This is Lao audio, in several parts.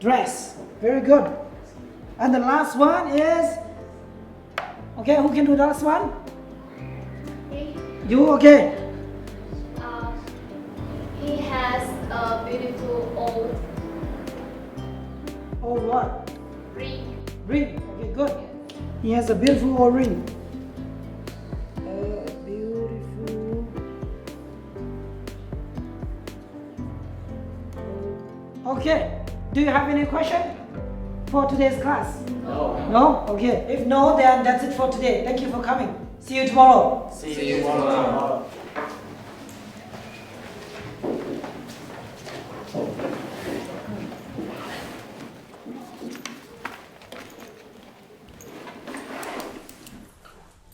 dress. Very good. And the last one is, okay, who can do the last one? Me. You, okay. Um, he has a beautiful old Old what? Ring. Ring. Okay, good. He has a beautiful old ring. A beautiful Okay. Do you have any question for today's class? No. No? Okay. If no, then that's it for today. Thank you for coming. See you tomorrow. See you tomorrow.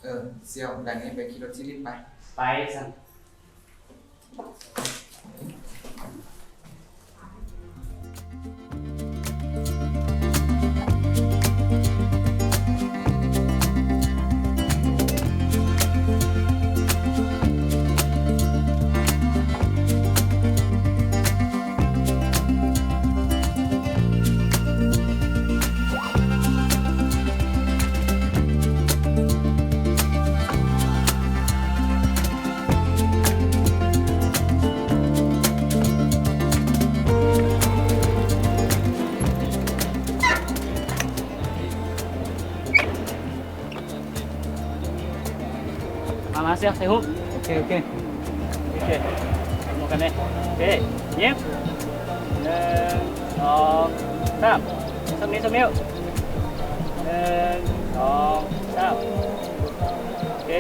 ເອີ ສ່ຽວ ໄດ້ນີ້ ໄປຂີ່ລົດຊີລິດໄປ. ໄປຊັ້ນ. ມາ ມາ ສ່ຽວ ຖ່າຍຮູບ. ໂອເຄ ໂອເຄ ໂອເຄ ໝວກກັນເດ້. ໂອເຄ ຍິ້ມ ໜຶ່ງ ສອງ ສາມ ຊົມນິ້ວ ຊົມນິ້ວ ໜຶ່ງ ສອງ ສາມ ໂອເຄ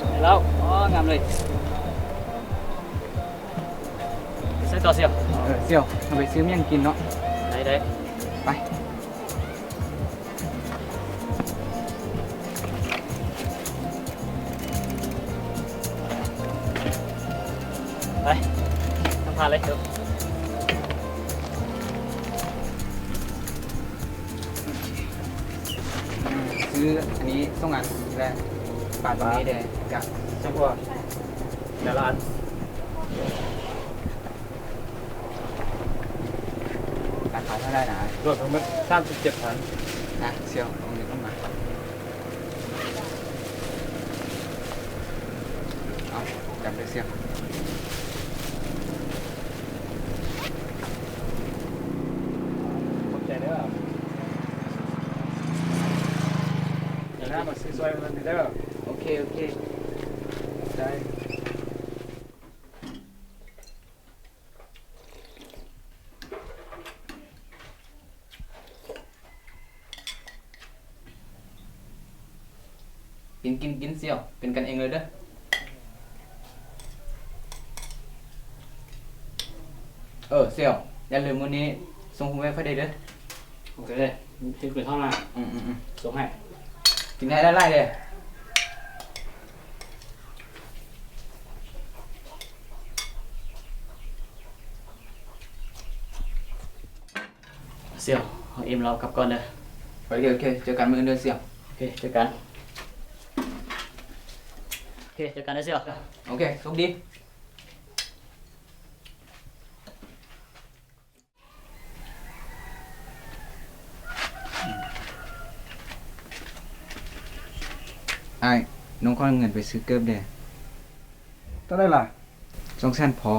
ໄດ້ແລ້ວ. ອໍ ງາມເລີຍ. ໃສ່ຕໍ່ສ່ຽວ. ເອີ ສ່ຽວ ເຮົາໄປຊື້ຫຍັງກິນເນາະ. ໄດ້ ໄດ້ ໄປ. ໄປ ນຳຜ່ານເລີຍ. ຊື້ອັນນີ້ສອງອັນ ແລະ ປາຕົງນີ້ເດ້ ກະ ຈັກພວກ ແຕ່ລະອັນ ລາຄາເທົ່າໃດນະ? ລວມທັງໝົດສາມສິບເຈັດພັນ. ນະ ສ່ຽວ ເອົາເງິນອອກມາ. ເອົາ ຈັບເລີຍສ່ຽວ. ຂອບໃຈເດີ. ເດີນທາງມາຊື້ຊ່ອຍເພິ່ນເດີ. ໂອເຄ ໂອເຄ ໄດ້. ກິນ ກິນ ກິນສ່ຽວ ເປັນກັນເອງເລີຍເດີ. ເອີ ສ່ຽວ ຢ່າລືມມື້ນີ້ສົ່ງຮູບໃຫ້ຂ້ອຍແດ່ເດີ. ໂອເຄ ເຮັດເປັນເທົ່ານັ້ນ. ອືມໆໆ ສົ່ງໃຫ້. ກິນໃຫ້ຫຼາຍໆເດີ. ສ່ຽວ ເຮົາອີ່ມແລ້ວກັບກ່ອນເດີ. ໂອເຄ ໂອເຄ ເຈີກັນມື້ອື່ນເດີສ່ຽວ. ໂອເຄ ເຈີກັນ. ໂອເຄ ເຈີກັນເດີສ່ຽວ. ໂອເຄ ໂຊກດີ. ອ້າຍ ນ້ອງຂໍເງິນໄປຊື້ເກີບແດ່. ເທົ່າໃດລະ? ສອງແສນພໍ.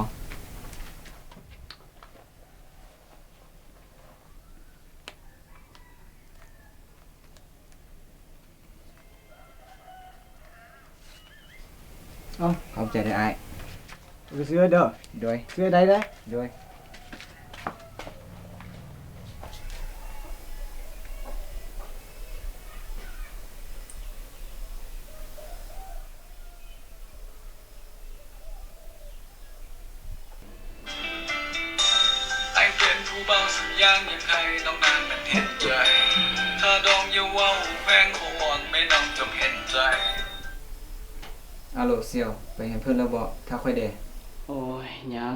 ເອົາ ຂອບໃຈເດີອ້າຍ. ໄປຊື້ໃຫ້ເດີ. ໂດຍ. ຊື້ໃຫ້ໄດ້ເດີ. ໂດຍ. ອາໂຫຼ ສ່ຽວ ໄປເຮືອນເພິ່ນແລ້ວບໍ? ຖ້າຂ້ອຍແດ່. ໂອ້ຍ ຍັງ.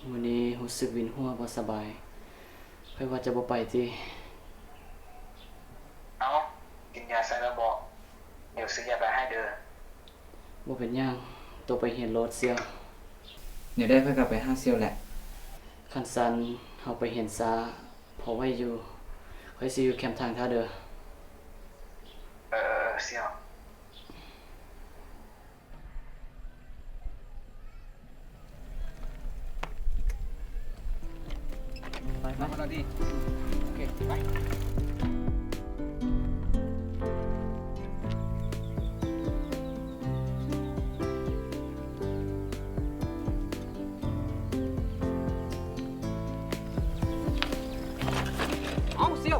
ມື້ນີ້ຮູ້ສຶກວິນຫົວບໍ່ສະບາຍ. ຂ້ອຍວ່າຈະບໍ່ໄປຕິ. ເອົ້າ ກິນຢາໃສ່ແລ້ວບໍ? ດຽວຊື້ຢາໄປໃຫ້ເດີ. ບໍ່ເປັນຫຍັງ, ໂຕໄປຮຽນໂລດສ່ຽວ. ແນວໃດຂ້ອຍກໍໄປຫາສ່ຽວແຫຼະ. ຄັນຊັ້ນເຮົາໄປຮຽນຊ້າ, ພໍໄຫວຢູ່. ຂ້ອຍຊິຢູ່ແຄມທາງຖ້າເດີ. ເອີ ເອີ ເອີ ສ່ຽວ. ໄປ ໄປ ໂອເຄ ໄປ. ເອົ້າ ສ່ຽວ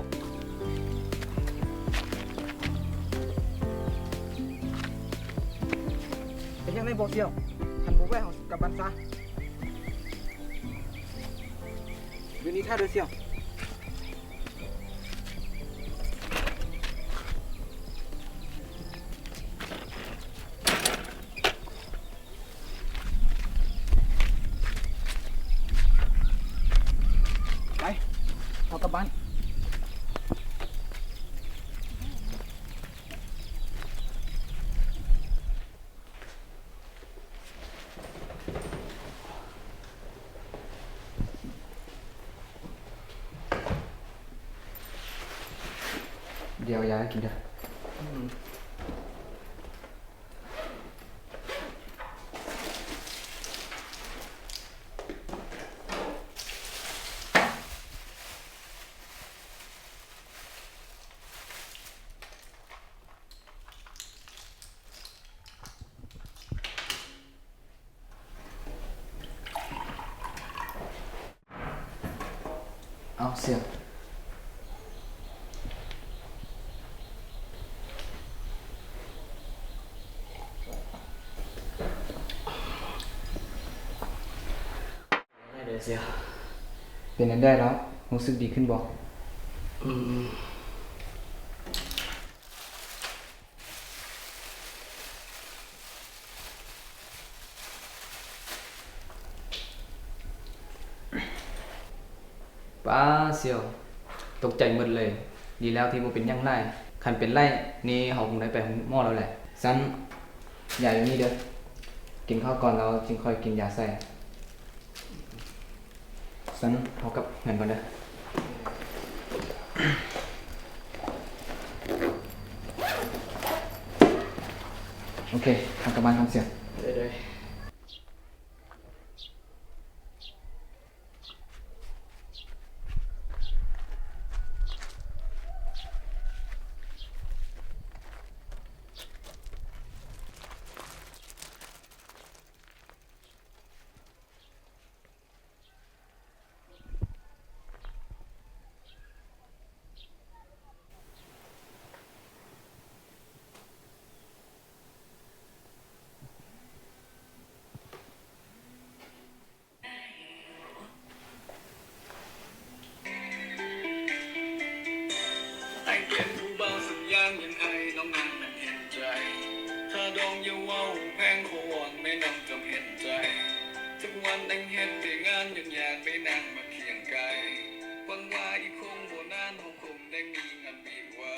ເປັນຫຍັງແດ່ບໍ່ສ່ຽວ? ຄັນບໍ່ໄຫວເຮົາກັບບ້ານຊະ. ຢູ່ນີ້ຖ້າເດີສ່ຽວ. ໄປ ເຮົາກັບບ້ານ. ດຽວຢາໃຫ້ກິນເດີ. ເອົາ ສ່ຽວ ເປັນແນວໃດແລ້ວ? ຮູ້ສຶກດີຂຶ້ນບໍ່? ອືມ. ປ້າ ສ່ຽວ ຕົກໃຈໝົດເລີຍ. ດີແລ້ວທີ່ບໍ່ເປັນຫຍັງຫຼາຍ. ຄັນເປັນໄຂ້ນີ້ ເຮົາຄົງໄດ້ໄປໂຮງໝໍແລ້ວແຫຼະ. ຊັ້ນ ຢາຢູ່ນີ້ເດີ. ກິນເຂົ້າກ່ອນ ແລ້ວຈຶ່ງຄ່ອຍກິນຢາໃສ່. ຊັ້ນເຮົາກັບເຮືອນກ່ອນເດີ. ໂອເຄ ເຮົາກັບບ້ານກ່ອນສ່ຽວ. ໂດຍ ໂດຍ. ອ້າຍເປັນຜູ້ບ່າວສັກຢ່າງ ຢາກໃຫ້ນ້ອງນາງນັ້ນເຫັນໃຈ. ຄ່າດອງຢ່າເວົ້າແພງ ຂໍວອນແມ່ນ້ອງຈົ່ງເຫັນໃຈ. ຈັກວັນອ້າຍເຮັດແຕ່ງານ ຍ້ອນຢາກໄດ້ນາງມາຄຽງໄກ. ຫວັງວ່າອີກຄົງບໍ່ນານ ເຮົາຄົງໄດ້ມີງານວິວາ.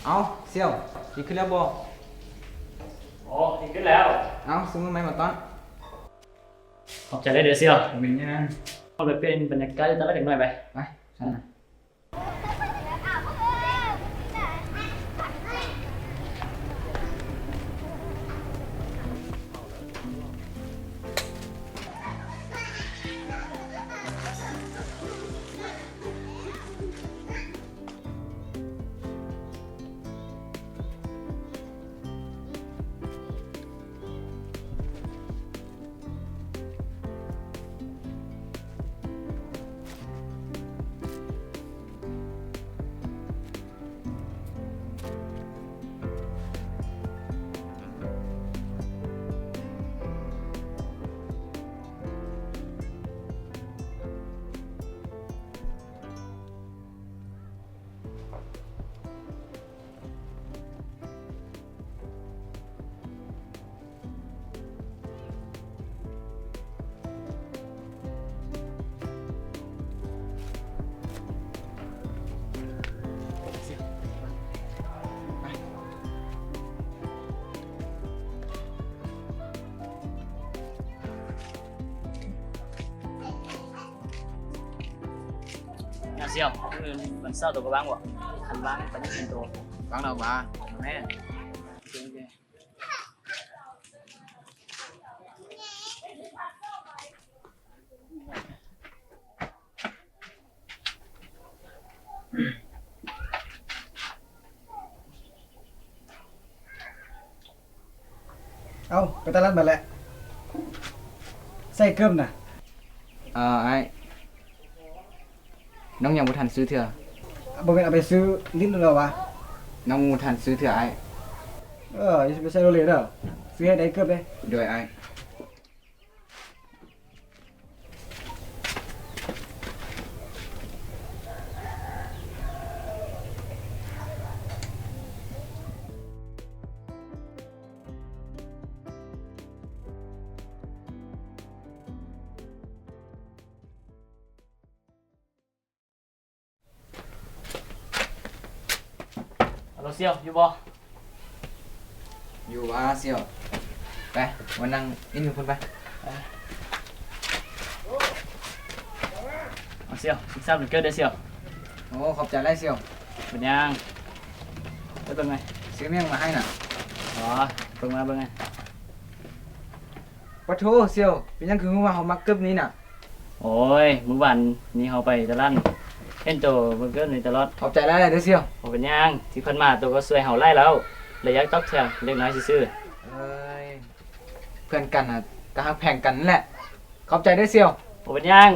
ເອົ້າ ສ່ຽວ ດີຂຶ້ນແລ້ວບໍ່? ອໍ ດີຂຶ້ນແລ້ວ. ເອົ້າ ຊື້ມື້ໃໝ່ມາຕ້ອນ. ຂອບໃຈຫຼາຍເດີສ່ຽວ. ບໍ່ເປັນຫຍັງ. ເຮົາໄປປ່ຽນບັນຍາກາດຢູ່ຕະຫຼາດຈັກໜ້ອຍໄປ. ໄປ ຊັ້ນນະ. ເ ສ່ຽວ ມື້ວັນເສົາໂຕກໍວ່າງບໍ່? ຄັນວ່າງໄປນຳໂຕ. ວ່າງດອກຫວາ? ແມ່ນ. ໂອເຄ ໂອເຄ. ເອົ້າ ໄປຕະຫຼາດມາແລ້ວ ໃສ່ເກີບນະ. ເອີ ອ້າຍ ນ້ອງຍັງບໍ່ທັນຊື້ເທື່ອ. ບໍ່ແມ່ນເອົາໄປຊື້ຫຼິ້ນແລ້ວຫວາ? ນ້ອງບໍ່ທັນຊື້ເທື່ອອ້າຍ. ເອີ ຢ່າຊິໄປໃສ່ໂລເລເດີ ຊື້ໃຫ້ໄດ້ເກີບເດ້. ໂດຍອ້າຍ. ຮັລໂຫຼ ສ່ຽວ ຢູ່ບໍ່? ຢູ່ຫວາສ່ຽວ? ໄປ ມານັ່ງອີ່ຫຍັງພຸ້ນໄປ. ເອົາສ່ຽວ ສຸກສັນວັນເກີດເດີສ່ຽວ. ໂອ້ ຂອບໃຈຫຼາຍສ່ຽວ. ເປັນຫຍັງ? ໄປເບິ່ງແມ ຊື້ແມ່ຫຍັງມາໃຫ້ນະ? ອໍ ເບິ່ງມາເບິ່ງແມ. ປະໂທ ສ່ຽວ ເປັນຫຍັງຄືຮູ້ວ່າເຮົາມັກເກີບນີ້ນະ? ໂອ້ຍ ມື້ວານນີ້ເຮົາໄປຕະຫຼາດ ເຫັນໂຕເບິ່ງເກີບນີ້ຕະຫຼອດ. ຂອບໃຈຫຼາຍໆເດີສ່ຽວ. ບໍ່ເປັນຫຍັງ ທີ່ຜ່ານມາໂຕກໍຊ່ວຍເຮົາຫຼາຍແລ້ວ ແລະ ຢາກຕອບແທນເລັກນ້ອຍຊື່ໆ. ເອີຍ ເພື່ອນກັນນະ ກໍຮັກແພງກັນນັ້ນແຫຼະ. ຂອບໃຈເດີສ່ຽວ. ບໍ່ເປັນຫຍັງ.